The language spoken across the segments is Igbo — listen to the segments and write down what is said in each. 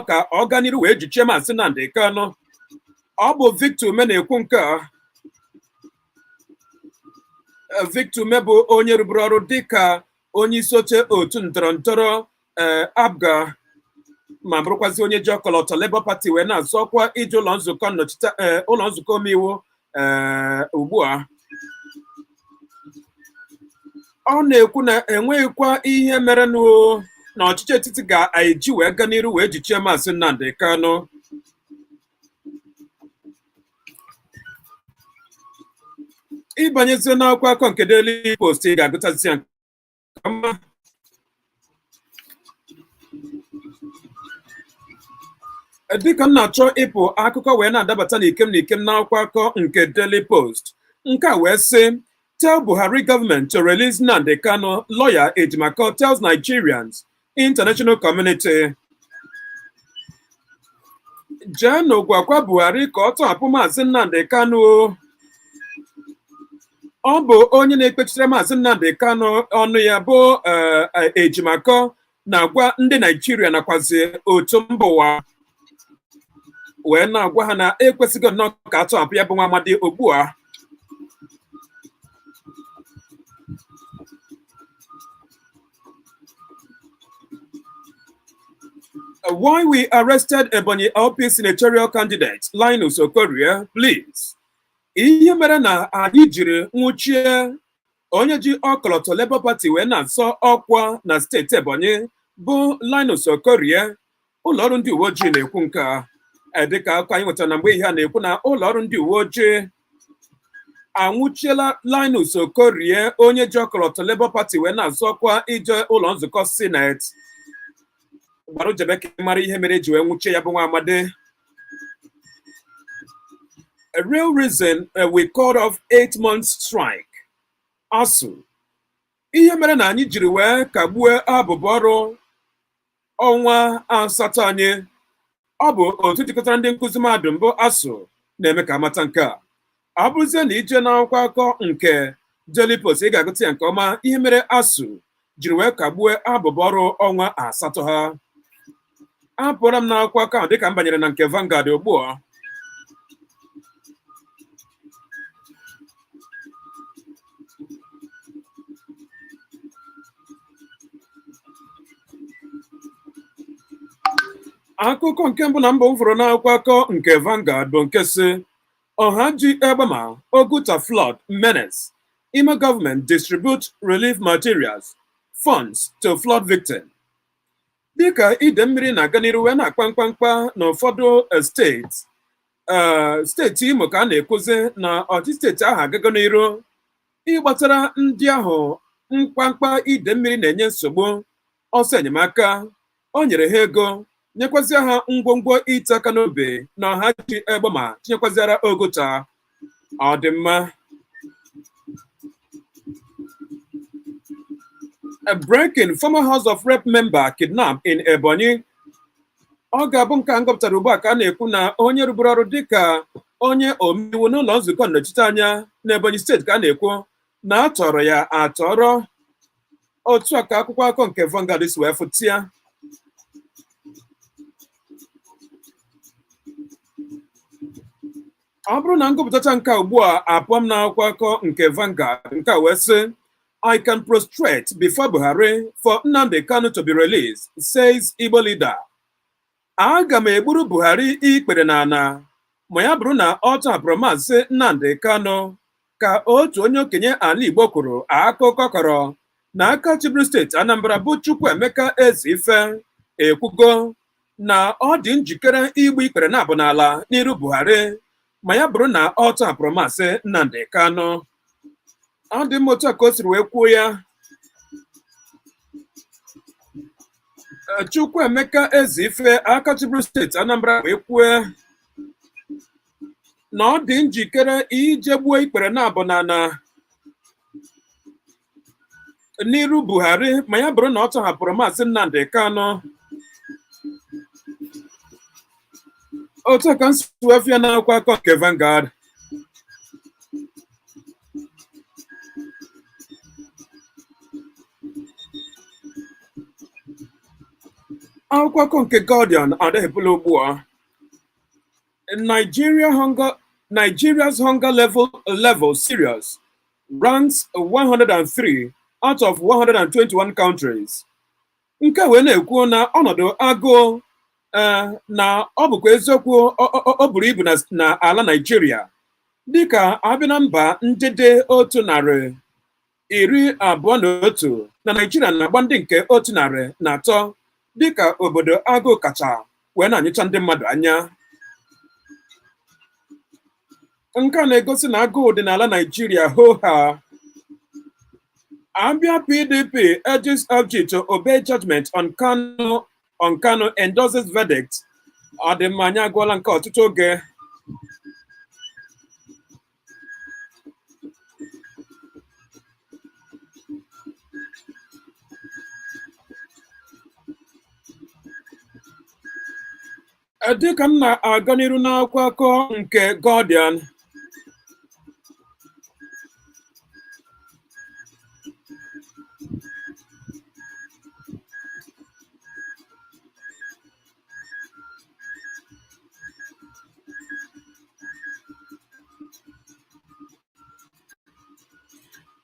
Ka ọ gaa n'iru wee jichie Maazị Nnamdi Kanu. Ọ bụ Victor Umeh na-ekwu nke a. Victor Umeh bụ onye rụburu ọrụ dịka onye isi oche otu ndọrọ ndọrọ APGA, ma bụrụkwazi onye ji ọkọlọtọ Labour Party wee na-azọ ọkwa ije ụlọ nzukọ nnọchite, ụlọ nzukọ omeiwu ugbu a. Ọ na-ekwu na enweghịkwa ihe merenụ na ọchịchị etiti ga-eji wee gaa n'iru wee jichie Maazị Nnamdi Kanu. Ịbanyezie n'akwụkwọ akụkọ nke Daily Post, ị ga-agụtazi ya nke ọma. Dịka m na-achọ ịpụ, akụkọ wee na-adabata n'ikem n'ikem n'akwụkwọ akụkọ nke Daily Post nke a wee sị, "Tell Buhari government to release Nnamdi Kanu, lawyer Ejimakor tells Nigerians, international community." Jeenụ gwakwa Buhari ka ọ tọhapụ Maazị Nnamdi Kanu. Ọ bụ onye na-ekpechitere Maazị Nnamdi Kanu ọnụ ya bụ Ejimakor na-agwa ndị Naijiria nakwazi otu mba ụwa, wee na-agwa ha na ekwesịghị nnọọ ka a tọhapụ ya bụ nwa amadi ugbu a. Why we arrested Ebonyi LP senatorial candidate Linus Okorie, please. Ihe mere na anyị jiri nwụchie onye ji ọkọlọtọ Labour Party wee na-azọ ọkwa na steeti Ebonyi bụ Linus Okorie, ụlọọrụ ndị uwe ojii na-ekwu nke a. Dịka akụkọ anyị nwetara na mgbe ihe a na-ekwu na ụlọọrụ ndị uwe ojii anwụchiela Linus Okorie, onye ji ọkọlọtọ Labour Party wee na-azọ ọkwa ije ụlọ nzukọ Sineti. Gbara ujebe ka mara ihe mere eji wee nwụchie ya bụ nwa amadi. A real reason we called off 8 months strike, ASUU. Ihe mere na anyị jiri wee kagbue abụbụ ọrụ ọnwa 8 anyị, ọ bụ otu jikọtara ndị nkụzi mahadum bụ ASUU na-eme ka amata nke a. Ọ bụrụzie na ije n'akwụkwọ akụkọ nke Daily Post, ị ga-agụta ya nke ọma, ihe mere ASUU jiri wee kagbue abụbụ ọrụ ọnwa 8 ha. Apụọla m n'akwụkwọ akụkọ ahụ dịka m banyere na nke Vanguard ugbu a. Akụkọ nke mbụ na mbụ m fụrụ n'akwụkwọ akụkọ nke Vanguard bụ nke si, "Ohaji Egbema Oguta flood menace, Imo government distribute relief materials, funds to flood victim." Dịka ide mmiri na-aga n'iru wee na-akpa mkpamkpa n'ụfọdụ steeti, steeti Imo ka a na-ekwuzi na ọchịchị steeti ahụ agago n'iru ịgbatara ndị ahụ mkpamkpa ide mmiri na-enye nsogbu ọsọ enyemaka. O nyere ha ego, nyekwazịa ha ngwongwo ite aka n'obi na Ohaji Egbema, tinyekwaziara Oguta. Ọ dị mma. A breaking: former House of Rep member kidnapped in Ebonyi. Ọ ga-abụ nke a ngọpụtara ugbu a ka a na-ekwu na onye rụburu ọrụ dịka onye omeiwu n'ụlọ nzukọ nnọchiteanya n'Ebonyi steeti ka a na-ekwu na a tọrọ ya atọrọ. Otu a ka akwụkwọ akụkọ nke Vanguard si wee fụtịa. Ọ bụrụ na ngụpụtacha nke a ugbu a, apụọ m n'akwụkwọ akụkọ nke Vanguard nke a wee sị, "I can prostrate before Buhari for Nnamdi Kanu to be released, says Igbo leader." Aga m egburu Buhari ikpere n'ala ma ya bụrụ na ọ tọhapụrụ Maazị Nnamdi Kanu, ka otu onye okenye ala Igbo kwuru. Akụkọ kọrọ na aka chịburu steeti Anambra bụ Chukwuemeka Ezeife ekwugo na ọ dị njikere igbu ikpere na abụ n'ala n'iru Buhari ma ya bụrụ na ọ tọhapụrụ Maazị Nnamdi Kanu. Ọ dị mma, otu a ka o siri wee kwuo ya. Chukwuemeka Ezeife, aka chịburu steeti Anambra, wee kwue na ọ dị njikere ije gbuo ikpere na abụ n'ala n'iru Buhari ma ya bụrụ na ọ tọhapụrụ Maazị Nnamdi Kanu. Otu a ka m si wee fịa n'akwụkwọ akụkọ nke Vanguard. Akwụkwọ N'akwụkwọ akụkọ nke Guardian adịghịpụla ugbu a. Nigeria's hunger level serious ranks 103 out of 121 countries. Nke wee na-ekwu na ọnọdụ agụụ, na ọ bụkwa eziokwu o buru ibu na ala Nigeria, dịka abịa na mba ndị dị 121, na Nigeria na-agba ndị nke 103 dịka obodo agụụ kacha wee na-anyụcha ndị mmadụ anya. Nke a na-egosi na agụụ dị n'ala Nigeria hoo ha. Abia PDP urges FG to obey judgment on Kanu, endorses verdict. Ọ dị mma, anyị agụọla nke ọtụtụ oge. Dịka m na-aga n'iru n'akwụkwọ akụkọ nke Guardian,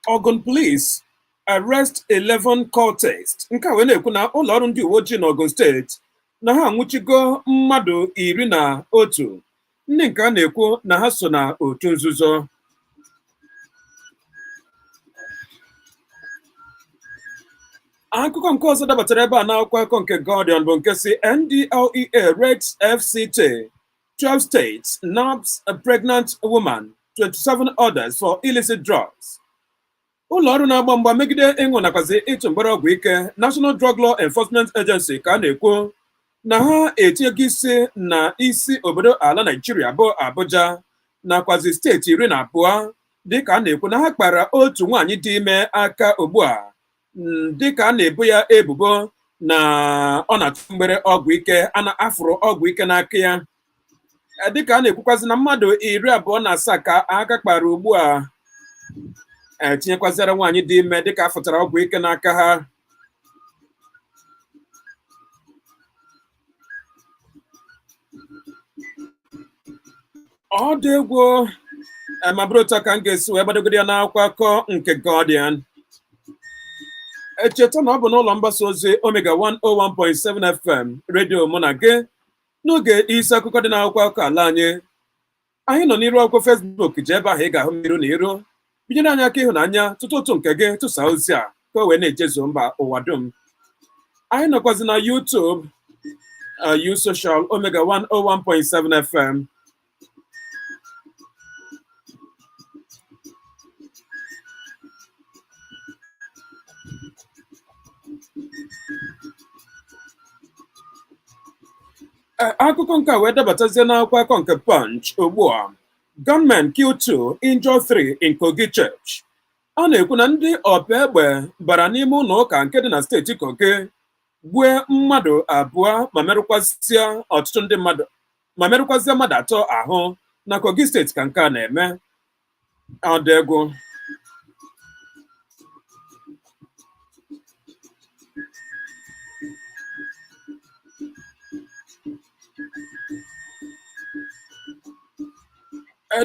Ogun Police arrest 11 cultists. Nke a wee na-ekwu na ụlọ ọrụ ndị uwe ojii n'Ogun Steeti na ha anwụchigo mmadụ 11, ndị nke a na-ekwu na ha so na otu nzuzo. Akụkọ nke ọzọ dabatara ebe a n'akwụkwọ akụkọ nke Guardian bụ nke si NDLEA raids FCT 12 states, nabs a pregnant woman, 27 others for illicit drugs. Ụlọ ọrụ na-agba mgba megide ịṅụ nakwazi ịtụ mgbere ọgwụ ike, National Drug Law Enforcement Agency, ka a na-ekwu na ha etinyego isi na isi obodo ala Naijiria bụ Abuja nakwazi steeti 12, dịka a na-ekwu na ha kpara otu nwaanyị dị ime aka ugbu a, dịka a na-ebo ya ebubo na ọ na-atụ mgbere ọgwụ ike, a na-afụrụ ọgwụ ike n'aka ya, dịka a na-ekwukwazi na mmadụ 27 ka aka kpara ugbu a, etinyekwazịara nwaanyị dị ime, dịka afụtara ọgwụ ike n'aka ha. Ọ dị egwu. Ma bụrụ otu a ka m ga-esi wee gbadogide ya n'akwụkwọ akụkọ nke Guardian. Echeta na ọ bụ n'ụlọ mgbasa ozi Omega 101.7 FM redio mụ na gị n'oge isi akụkọ dị n'akwụkwọ akụkọ ala anyị. Anyị nọ n'iru akwụkwọ Facebook, ji ebe ahụ ị ga-ahụ m iru na iru. Binyere anyị aka ịhụnanya, tụtụ ụtụ nke gị, tụsaa ozi a ka o wee na-ejezu mba ụwa dum. Anyị nọkwazi na YouTube, U Social Omega 101.7 FM. Akụkọ nke a wee dabatazie n'akwụkwọ akụkọ nke Punch ugbu a. Gunmen kill two, injure three in Kogi Church. A na-ekwu na ndị ọpa egbe bara n'ime ụlọ ụka nke dị na steeti Kogi, gbue mmadụ abụọ ma merụkwazie ọtụtụ ndị mmadụ, ma merụkwazie mmadụ atọ ahụ. Na Kogi Steeti ka nke a na-eme. Ọ dị egwu.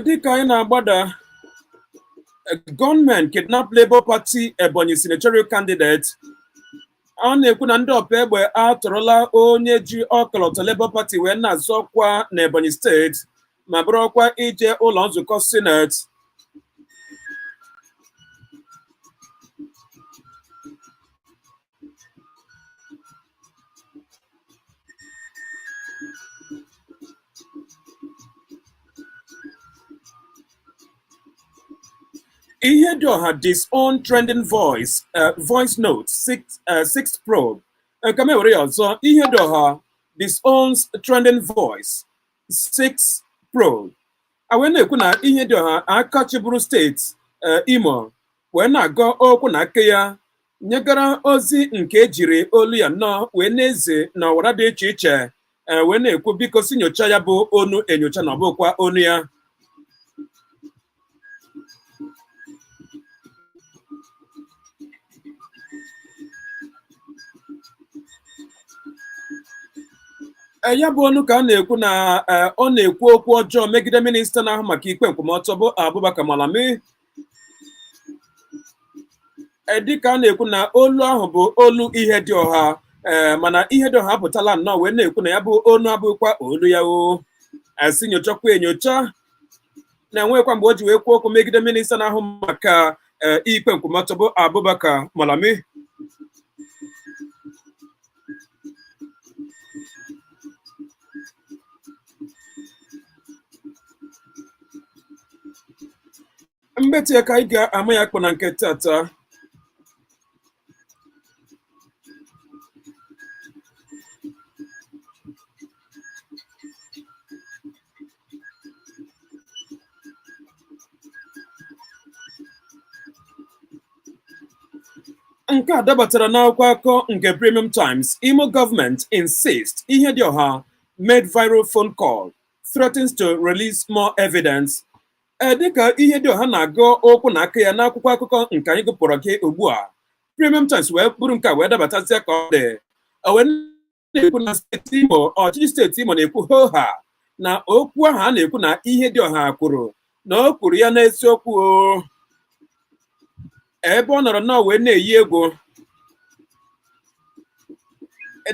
Dịka anyị na-agbada, gunmen kidnap Labour Party Ebonyi senatorial candidate. A na-ekwu na ndị ọpa egbe atọrọla onye ji ọkọlọtọ Labour Party wee na-azọ ọkwa na Ebonyi Steeti, ma bụrụ ọkwa ije ụlọ nzukọ Senate. Ihedioha disown trending voice note sixth probe. Ka m ewere ya ọzọ: Ihedioha disowns trending voice six probe. A wee na-ekwu na Ihedioha, aka chịburu steeti Imo, wee na-agọ okwu na aka ya nyegara ozi nke ejiri olu ya nnọọ wee na-eze na ọwara dị iche iche, wee na-ekwu biko si nyocha ya bụ onu enyocha na ọ bụkwa onu ya. Ya bụ onu ka a na-ekwu na ọ na-ekwu okwu ọjọọ megide minista na-ahụ maka ikpe nkwụmọtọ bụ Abubakar Malami, dịka a na-ekwu na olu ahụ bụ olu ihe dị ọha. Mana ihe dị ọha apụtala nnọọ wee na-ekwu na ya bụ onu abụghịkwa olu ya o esi nyochakwa enyocha na-enwekwa mgbe o ji wee kwuo okwu megide minista na-ahụ maka ikpe nkwụmọtọ bụ Abubakar Malami. Mgbeti ya ka anyị ga-ama ya akpọ na nke tata. Nke a dabatara n'akwụkwọ akụkọ nke Premium Times. Imo government insists Ihedioha made viral phone call, threatens to release more evidence. Dịka Ihedioha na-agụ okwu na aka ya n'akwụkwọ akụkọ nke anyị gụpụrụ gị ugbu a, Premium Times wee bụrụ nke a wee dabatazie ka ọ dị wee na-ekwu na steeti Imo, ọchịchị steeti Imo na-ekwu hoha na okwu ahụ a na-ekwu na Ihedioha kwuru na o kwuru ya n'eziokwu o, ebe ọ nọrọ nnọọ wee na-eyi egwu,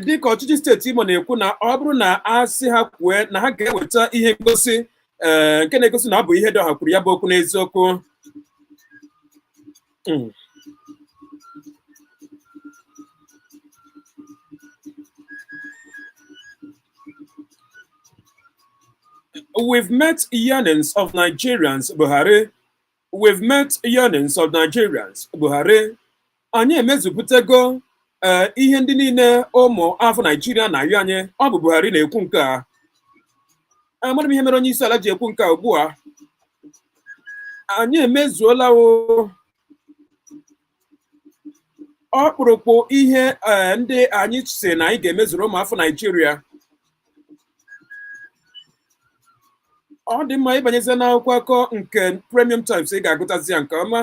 dịka ọchịchị steeti Imo na-ekwu na ọ bụrụ na a sị ha kwue na ha ga-eweta ihe ngosi nke na-egosi na ọ bụ Ihedioha kwuru ya bụ okwu n'eziokwu. We've met yearnings of Nigerians, Buhari. We've met yearnings of Nigerians, Buhari. Anyị emezupụtago ihe ndị niile ụmụ afọ Naijiria na-ayọ anyị. Ọ bụ Buhari na-ekwu nke a. Amara m ihe mere onye isi ala ji ekwu nke a ugbu a. Anyị emezuola o ọkpụrụkpụ ihe ndị anyị si na anyị ga-emezuru ụmụ afọ Naijiria. Ọ dị mma, ịbanyezi n'akwụkwọ akụkọ nke Premium Times, ị ga-agụtazi ya nke ọma.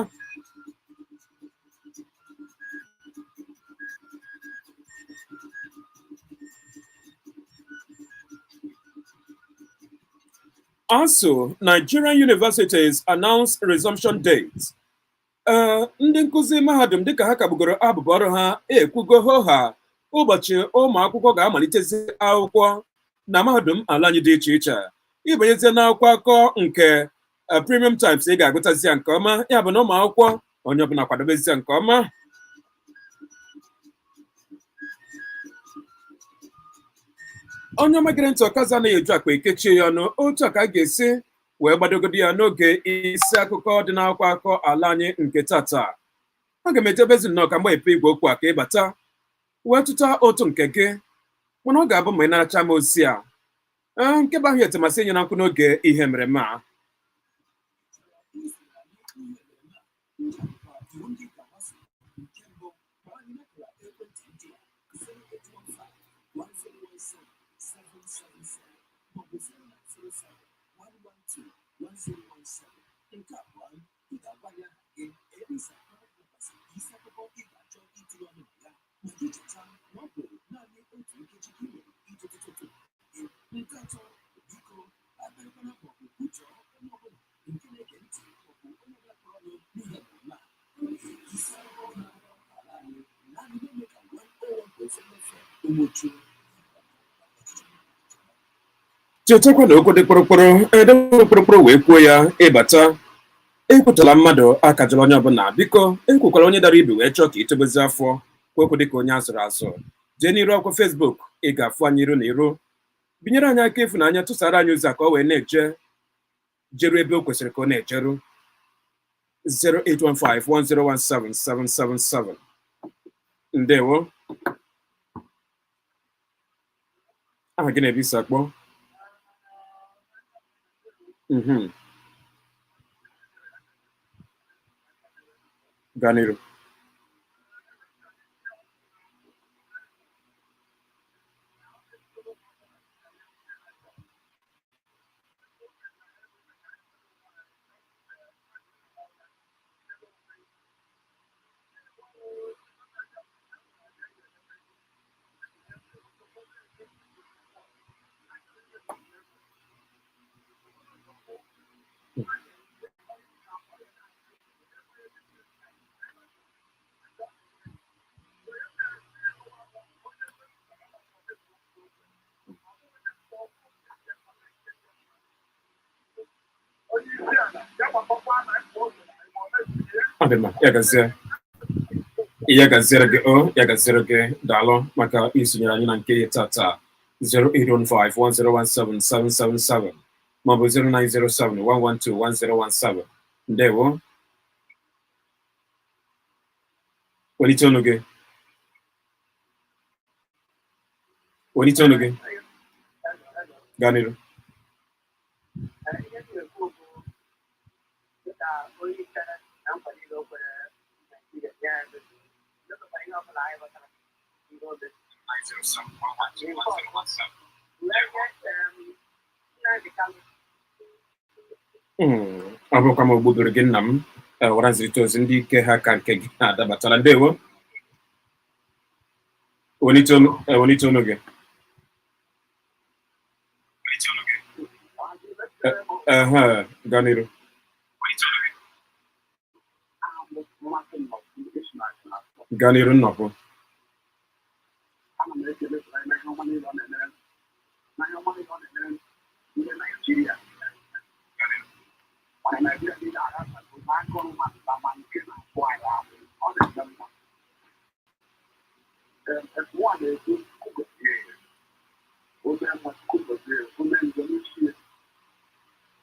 Also, Nigerian universities announce resumption dates. Ndị nkụzi mahadum, dịka ha kagbugoro abụbọ ọrụ ha, ekwugo hoha ụbọchị ụmụ akwụkwọ ga-amalitezi akwụkwọ na mahadum ala anyị dị iche iche. Ịbanyezie n'akwụkwọ akụkọ nke Premium Times, ị ga-agụtazi ya nke ọma. Ya bụ na ụmụ akwụkwọ, onye ọbụla kwadobezie nke ọma. Onye ọma gere ntị, ọkazi anaghị eju akpa ekechie ya ọnụ. Otu a ka a ga-esi wee gbadogodi ya n'oge isi akụkọ dị n'akwụkwọ akụkọ ala anyị nke tata. Aga m ejebezi nnọọ ka mgbe epe igwe okwu a ka ịbata wee tụta otu nke gị, mana ọ ga-abụ ma ị naracha m ozi a. Nke bụ ahụ etemasị enye na nkwụ n'oge ihe mmereme a. Chetakwa na okwu dị kpụrụkpụrụ edewe kpụrụkpụrụ wee kwuo ya. Ịbata, ekwutala mmadụ, akajụla onye ọbụla. Biko, ekwukwala onye dara ibi wee chọọ ka itobozi afọ. Kwuo okwu dịka onye azụrụ azụ. Jee n'iru akwụkwọ Facebook, ị ga-afụ anyị iru na iru. Binyere anyị aka ịfụnanya, tụsara anyị ozi a ka ọ wee na-eje jeru ebe o kwesịrị ka ọ na-ejeru. 08151017777. Ndewo. Aha gị na-ebe isi akpọ? Gaa n'iru. Ọ dị mma, ya gazie. Ya gaziere gị o, ya gaziere gị. Daalụ maka isonyere anyị na nke tata. 08151017777 maọbụ 09071121017. Ndewo. Welite ọnụ gị. Welite ọnụ gị. Gaa n'iru. Ọ bụrụkwa m ogbubiri gị nna m, wara nzirịta ozi ndị ike ha ka nke gị adabatara. Ndewo. Welite ọnụ, welite ọnụ gị. Ehe, gaa n'iru. Gaa n'iru nnọpụ. Ana m ekele na ihe ọma niile ọ na-emere, na ihe ọma niile ọ na-emere ndị Naijiria. Mana Naijiria niile aghasago ma agụrụ ma nta ma nke na-akpụ anyị ahụ, ọ na-eme mma. Nwa na-ekwu kugozie ya, ome mma kugozie ya, ome njọ n'isi ya.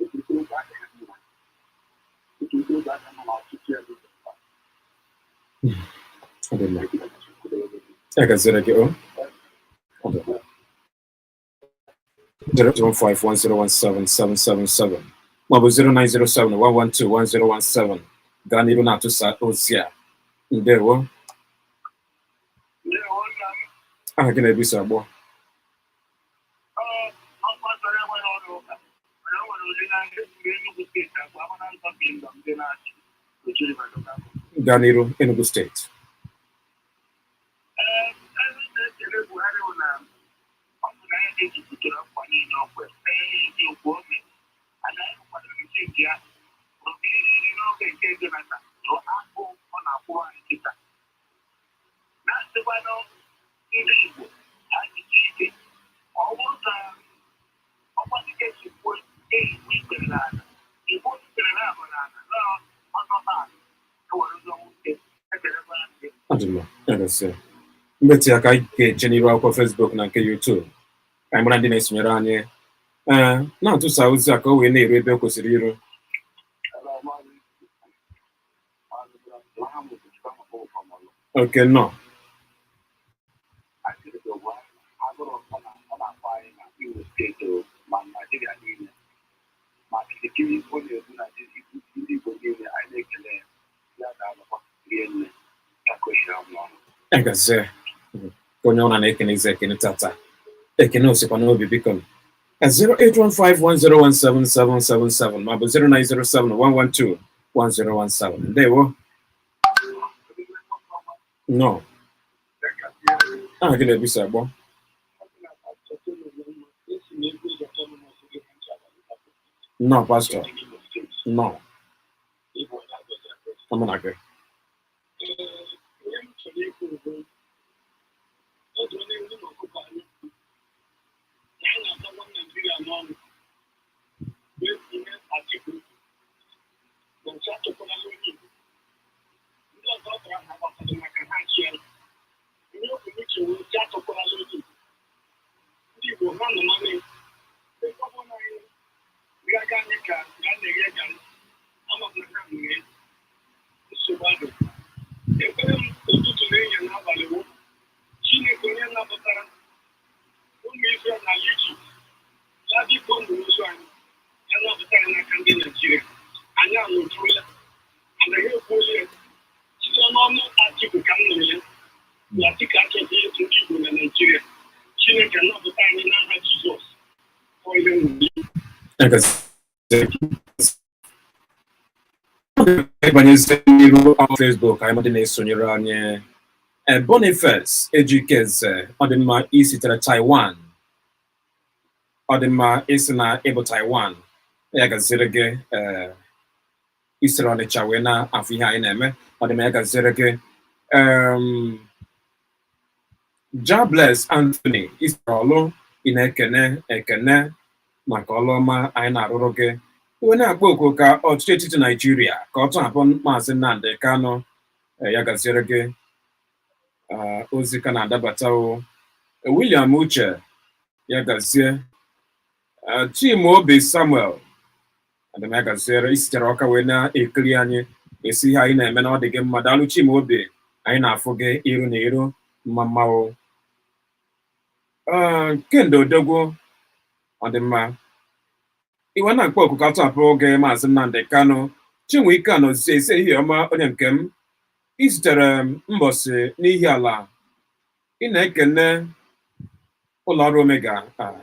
Otu oge adịghị mma, otu oge adịghị mma na ọchịchị ya dị mkpa. Ọ dị mma. Ya gaziere gị o. Ọ dị mma. 01510177777 maọbụ 09071121017. Gaa n'iru na-atụsa ozi a. Ndewo. Aha gị na-ebisa agbọ. Gaa n'iru, Enugu Steeti. Na-asịkwanụ ndị Igbo ha jisie ike, ọ bụrụ ka ọgbadike si kwuo, eyigbo ikpere n'ala, igbo ikpere na-abụ n'ala na ọzọba ewere ụzọ nwute ekelekwa ndị. Ọ dị mma, ya gazie. Mmetụ ya ka anyị ga-eje n'iru akwụkwọ Facebook na nke YouTube ka anyị mara ndị na-esonyere anyị, ee, na-atụsa ozi a ka o wee na-eru ebe o kwesịrị iru. Oke nnọọ. Ọ na-akpọ anyị na Imo Steeti ma Naijiria niile ma kirikiri ọ na-egbu na ndị Igbo niile, anyị na-ekele ya. Ya ga-alụkwa rie nne ya kochiri ọnụ ọnụ. Ya gazie. Ka onye ọra na-ekene ize ekene tata, ekene osikwa n'obi biko. 08151017777 maọbụ 09071121017. Ndewo. Nnọọ. Aha gị na-ebisa agbọ. Nnọọ, pastọ. Nnọọ. Ọmụ na gị. Ihe m chọrọ ikwu bụ otu onye ndu na ọkụkọ anyị na anyị na-atagwa Naijiria n'ọnụ wee tinye Atiku na nche atụkwala onye Igbo ndị ọzọ ọ tara ha gbasara maka ha achịala ihe okwu n'uche wee si atụkwala onye Igbo. Ndị Igbo ha nọ n'ọnụ ebe gọvanọ anyị gaga anyị ka ga na-eghe garị ama m na ha nwere nsogbu adị. Ekpere m ụtụtụ na ehihie n'abalị wụ Chineke onye napụtara ụmụ Izrel n'ala Ijipt ya biko nụrụ olu anyị, ya napụta anyị n'aka ndị Naijiria. Anyị anọjuola, anaghị ekwuola ya site n'ọnụ Atiku ka m nụrụ ya na Atiku achọghị ịtụ ndị Igbo na Naijiria. Chineke napụta anyị n'aha Jizọs. Ọ ihe m nwere. Ya gazie. Ịbanyezi n'iru akwụkwọ Facebook anyị, ndị na-esonyere anyị. Boniface Ejikeze, ọ dị mma, isitere Taiwan. Ọ dị mma, ịsị na ịbụ Taiwan. Ya gaziere gị. Ee, isiri Ọnịcha wee na-afụ ihe anyị na-eme. Ọ dị mma, ya gaziere gị. Jables Anthony, isiri Ọlụ, ị na-ekene ekene maka ọlụ ọma anyị na-arụrụ gị. Iwe na-akpọ oku ka ọchịchị etiti Naijiria ka ọ tọhapụ Maazị Nnamdi Kanu. Ya gaziere gị. Ozi ka na-adabata o. William Uche, ya gazie. Chimaobi Samuel adịm, ya gaziere. Isitere Ọka wee na-ekiri anyị, esi ihe anyị na-eme na ọ dị gị mma. Daalụ, Chimaobi, anyị na-afụ gị iru na iru. Mma mma o. Kendo Odogwu, ọ dị mma. Iwe na-akpọ oku ka atọhapụ gị Maazị Nnamdi Kanu. Chinwe Ike Anọzie ise, ihe ọma, onye nke m, izitere mbọsị n'ihi ala ị na-ekene ụlọ ọrụ Omega.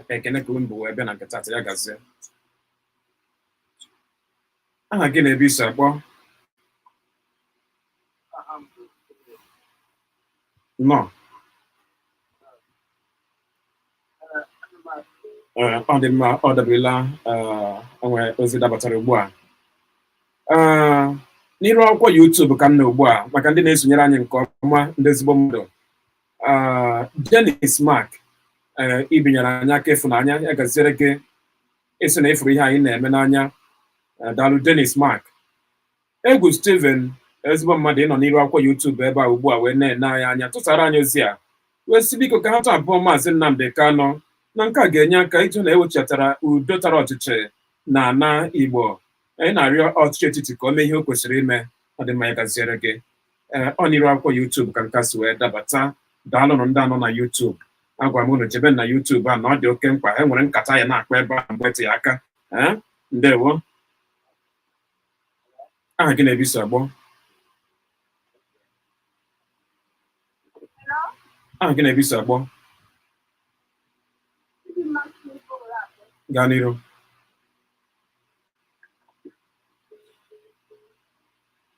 Ekene ka unu bụ wee bịa na nke tata. Ya gazie. Aha gị na ebe isi akpọ? Aha m bụ Nọ. Ee, ọ dị mma, ọ dabirila. Onwe ozi dabatara ugbu a. Ee, n'iru akwụkwọ YouTube ka m nọ ugbu a, maka ndị na-esonyere anyị nke ọma, ndị ezigbo mmadụ. Ee, Dennis Mark, ee, ibinyere anyị aka ịfụnanya, ya gaziere gị. Ịsị na ịfụrụ ihe anyị na-eme n'anya. Daalụ, Dennis Mark. Egwu Steven, ezigbo mmadụ, ịnọ n'iru akwụkwọ YouTube ebe a ugbu a wee na-ene anyị anya, tụsara anyị ozi a wee sị biko ka ha tọhapụ Maazị Nnamdi Kanu, na nke a ga-enye aka ịjụ na ewechatara udo tara ọchịchị na ana Igbo. Anyị na-arịọ ọchịchị etiti ka o mee ihe o kwesịrị ime. Ọ dị mma, ya gaziere gị. Ee, ọ n'iru akwụkwọ YouTube ka nke a si wee dabata. Daalụnụ ndị anọ na YouTube. Agwara m unu jebe na YouTube a na ọ dị oke mkpa. E nwere nkata ya na-akpa ebe a mgbe ya aka. Ee, ndewo. Aha gị na ebe isi agbọ? Aha gị na ebe isi agbọ? Gaa n'iru.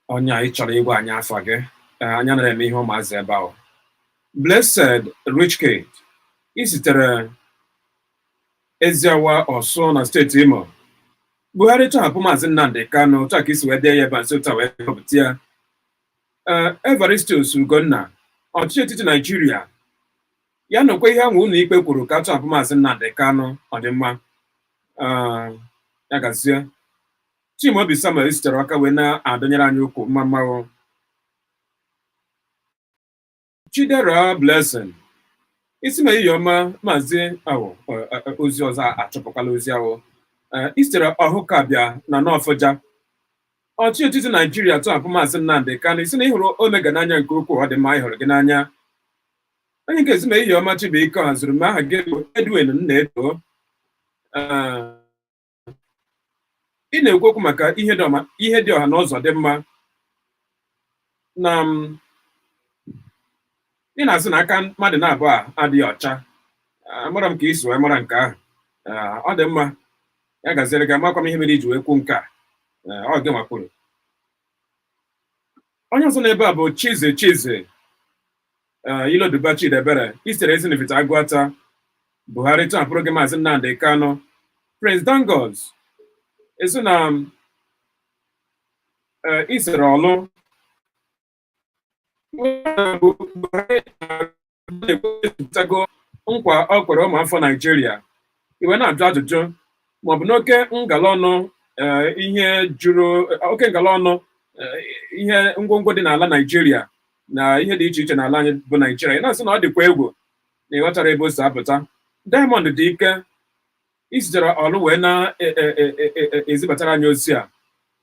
Onye a ị chọrọ ịgwa anyị afa gị? Anyị anaghị eme ihe ụmụazị ebe ahụ. Blessed Rich Kid, ị sitere Eziawa Ọsụ na steeti Imo. Buhari tọhapụ Maazị Nnamdi Kanu. Otu a ka isi wee dee ya ebe a nso taa wee gụpụta ya. Ee, Evaristus Ugonna, ọchịchị etiti Naijiria ya nọkwa ihe ahụ ụlọ ikpe kwuru ka atọhapụ Maazị Nnamdi Kanu. Ọ dị mma. Ee, ya gazie. Chimaobi Samuel sitere Ọka wee na-adọnyere anyị ukwu. Mma mma o. Chidera Blessing, isi ma ehihie ọma, Maazị ahụ. Ozi ọzọ achọpụkwala ozi ahụ. Isitere Ọhụkabịa na Nọfọja. Ọchị etiti Naijiria tọhapụ Maazị Nnamdi Kanu. Isi na ịhụrụ Omega n'anya nke ukwuu. Ọ dị mma, ịhụrụ gị n'anya. Onye nke ezi ma ehihie ọma, Chibuike haziri m. Aha gị bụ Edwin Nnaedo. Ị na-ekwu okwu maka ihe dị ọha na ụzọ dị mma na ị na-asị na aka mmadụ na-abụọ a adịghị ọcha. Amara m ka isi wee mara nke ahụ. Ọ dị mma, ya gaziere gị. Amakwa m ihe mere iji wee kwuo nke a. Ọ gị nwakwuru. Onye ọzọ n'ebe a bụ Chizi Chizi Iloduba Chidebere, isitere Ezinifite Agụata. Buhari tọhapụrụ gị Maazị Nnamdi Kanu. Prince Dangos, esi na isere ọlụ Buhari na-ekwupụtago nkwa ọ kwere ụmụafọ Naijiria. Iwe na-ajụ ajụjụ maọbụ n'oke ngala ọnụ ihe juru oke ngala ọnụ ihe ngwongwo dị n'ala Naijiria na ihe dị iche iche n'ala anyị bụ Naijiria. Ị na-asị na ọ dịkwa egwu na ịghọtara ebe o si apụta. Diamond dị ike, isitere ọlụ wee na-ezibatara anyị ozi a.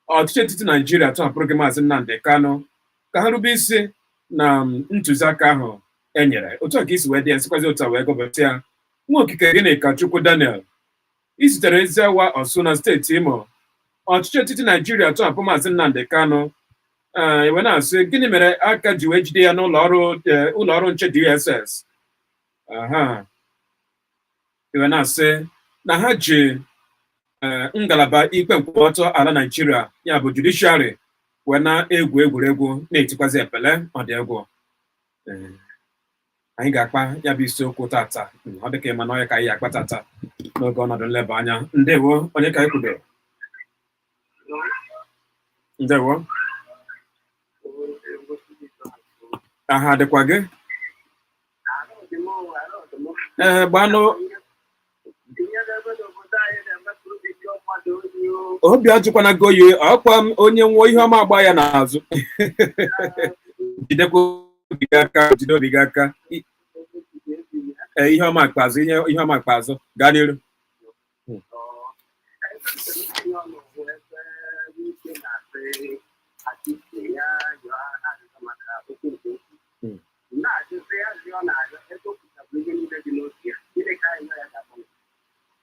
Ọchịchị etiti Naijiria tọhapụrụ gị Maazị Nnamdi Kanu, ka ha rube isi na ntụziaka ahụ e nyere. Otu a ka isi wee dị ya, sikwazi otu a wee gụpụta ya. Nwa okike gịnị ka Chukwu Daniel, isitere Eziawa Ọsụ na steeti Imo. Ọchịchị etiti Naijiria tọhapụ Maazị Nnamdi Kanu. Ee, wee na-asị gịnị mere aka ji wee jide ya n'ụlọ ọrụ ụlọ ọrụ nche DSS? Aha, iwe na-asị na ha ji ngalaba ikpe nkwụmọtọ ala Naijiria, ya bụ judiciary, wee na-egwu egwuregwu, na-etikwazi epele. Ọ dị egwu. Anyị ga-akpa ya bụ isiokwu tata. Ọ dị ka ịma na ọya ka anyị ga-akpa tata n'oge ọnọdụ nleba anya. Ndewo, onye ka anyị kwudoro? Ndewo. Aha dịkwa gị? Ee, gbanụ. Obi ajụkwana gị oyi, ọkwa m onye nwụọ, ihe ọma agba ya n'azụ. Jidekwa obi gị aka, jide obi gị aka. Ee, ihe ọma ikpeazụ, ihe ọma ikpeazụ. Gaa n'iru.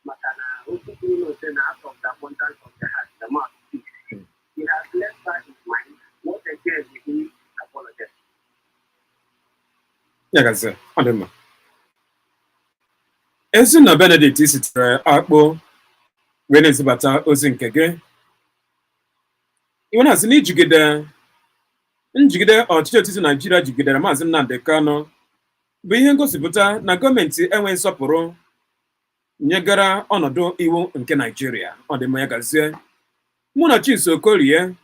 Maka na okwu kwuru n'ose na out of the abundance of the heart the mouth speaks. He has left her his mind. What again will he apologize? Ya gazie, ọ dị mma. Ezinna Benedict sitere Akpụ wee na-ezibata ozi nke gị. Iwe na-asị na ijigide njigide ọchịchị etiti Naijiria jigidere Maazị Nnamdi Kanu bụ ihe ngosipụta na gọọmenti enweghị nsọpụrụ nyegara ọnọdụ iwu nke Naijiria. Ọ dị mma, ya gazie. Mụ na Chiso Okorie,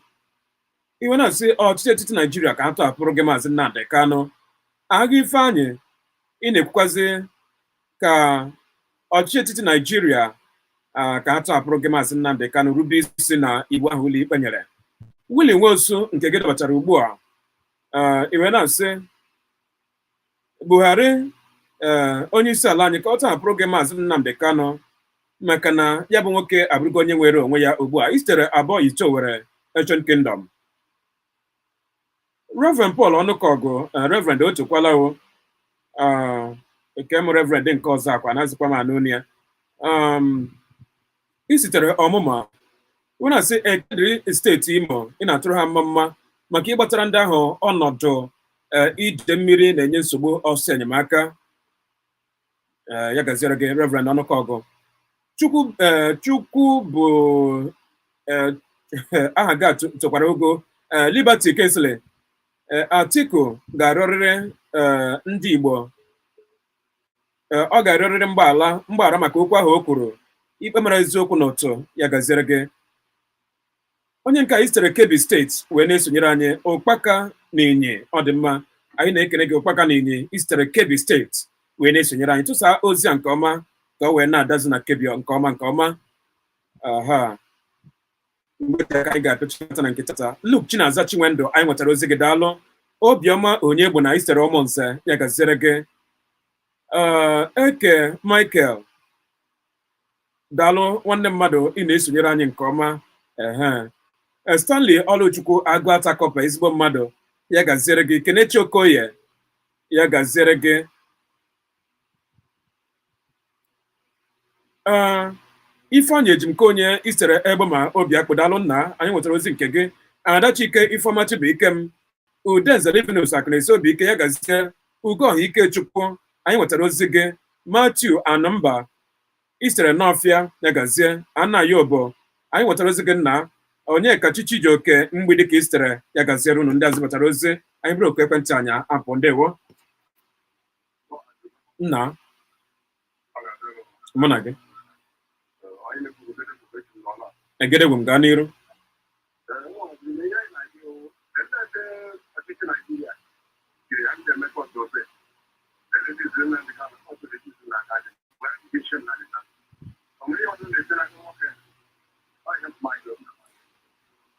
iwe na-asị ọchịchị etiti Naijiria ka a tọhapụrụ gị Maazị Nnamdi Kanu. Agha Ifeanyị, ị na-ekwukwazi ka ọchịchị etiti Naijiria ka a tọhapụrụ gị Maazị Nnamdi Kanu, rube isi na iwu ahụ ụlọikpe nyere. Willie Nwosu nke gị dabatara ugbu a, iwe na-asị Buhari, onye isi ala anyị, ka ọ tọhapụrụ gị Maazị Nnamdi Kanu, maka na ya bụ nwoke abụrụgo onye nwere onwe ya ugbu a. Isitere abụọ Ite Owerri, Ancient Kingdom. Reverend Paul Ọnụkọgụ, Reverend otukwala o nke m, Reverend nke ọzọ akwa anazikwa m anụ ya. I sitere Ọmụma wee na-asị ekedịrị steeti Imo, ị na-atụrụ ha mma mma maka ịgbatara ndị ahụ ọnọdụ ide mmiri na-enye nsogbu ọsọ enyemaka. Ya gaziere gị, Reverend Ọnụkọgụ. Chukwu, Chukwu bụ aha gị a tokwara ogo. Liberty Kingsley, Atiku ga-arịọrịrị ndị Igbo, ọ ga-arịọrịrị mgbaghara maka okwu ahụ o kwuru. Ikpe mara eziokwu n'ụtụ. Ya gaziere gị. Onye nke anyị sitere Kebbi Steeti wee na-esonyere anyị, Ụkpaka na Inyi. Ọ dị mma, anyị na-ekele gị, Ụkpaka na Inyi. Isitere Kebbi Steeti wee na-esonyere anyị. Tụsaa ozi a nke ọma ka ọ wee na-adazi na Kebbi nke ọma nke ọma. Aha mgbe ka anyị ga-apịachata na nke tata. Luke Chinaza Chinwendụ, anyị nwetara ozi gị, daalụ. Obiọma Onye bụ na isitere Ụmụnze, ya gaziere gị. Eke Michael, daalụ nwanne mmadụ, ị na-esonyere anyị nke ọma. Ehe, Stanley Ọlụchukwu Agụ Atakọpa, ezigbo mmadụ, ya gaziere gị. Kenechi Okoye, ya gaziere gị. Ee, Ifeanyị Ejimkonye isere egbe ma obi akpụdalụ nna, anyị nwetara ozi nke gị. Adachike Ifeọma Chibuikem, Udenze Livinus Akụnesi Obi Ike, ya gazie. Ugoha Ikechukwu, anyị nwetara ozi gị. Matthew Anụmba isere Nọfịa, ya gazie. Anayobo, anyị nwetara ozi gị nna. Onyeka Chichijioke Mgbidi ka isitere, ya gaziere unu ndị azibatara ozi anyị. Bụrụ oku ekwentị anyị apụ. Ndewo nna, mụ na gị egedegwu m. Gaa n'iru.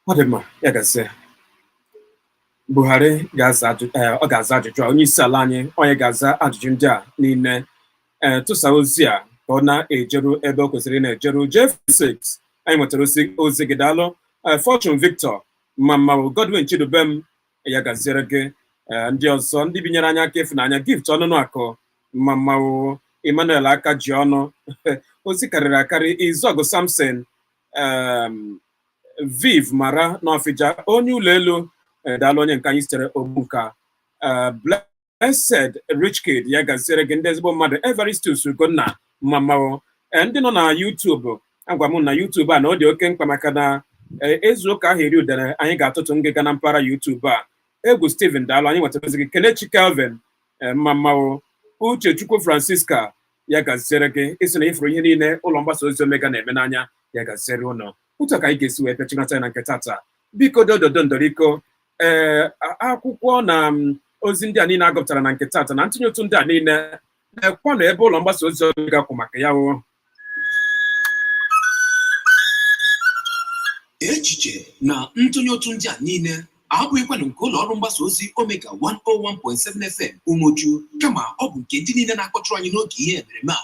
Ọ dị mma, ya gazie. Buhari ga-aza ọ ga-aza ajụjụ a. Onye isi ala anyị, onye ga-aza ajụjụ ndị a niile. Ee, tụsa ozi a ka ọ na-ejeru ebe o kwesịrị na-ejeru. Jeff6, anyị nwetara ozi gị, daalụ. Fortune Victor Mama, Godwin Chidubem, ya gaziere gị. Ndị ọzọ ndị binyere anyị aka ịfụnanya, Gift Ọnụnụ Akụ Mama, Emmanuel aka ji ọnụ, ozi karịrị akarị. Izọgụ Samson, Viv Mara n'Ọfịja, onye ụlọ elu, daalụ. Onye nke anyị sitere Ogbunka, Blessed Rich Kid, ya gaziere gị. Ndị ezigbo mmadụ, Evaristus Ugonna Mamawo. Ndị nọ na YouTube, agwa m na YouTube a na ọ dị oke mkpa maka na ezu ụka ahụ eri udere anyị ga-atụtụ ngịga na mpaghara YouTube a. Egwu Steven, daalụ, anyị nwetara ozi gị. Kelechi Kelvin Mamawo, Uchechukwu Francisca, ya gaziere gị. Ịsị na ịfụrụ ihe niile ụlọ mgbasa ozi Omega na-eme n'anya, ya gaziere ụnụ. Otu a ka anyị ga-esi wee pịachikọta ya na nke tata. Biko dododo ndoriko, ee, akwụkwọ na ozi ndị a niile agụpụtara na nke tata na ntinye ụtụ ndị a niile na-ekwanụ ebe ụlọ mgbasa ozi Omega kwụ maka ya o. Echiche na ntụnye ụtụ ndị a niile abụghịkwanụ nke ụlọ ọrụ mgbasa ozi Omega 101.7 FM Umuchu, kama ọ bụ nke ndị niile na-akpọtụrụ anyị n'oge ihe emereme a.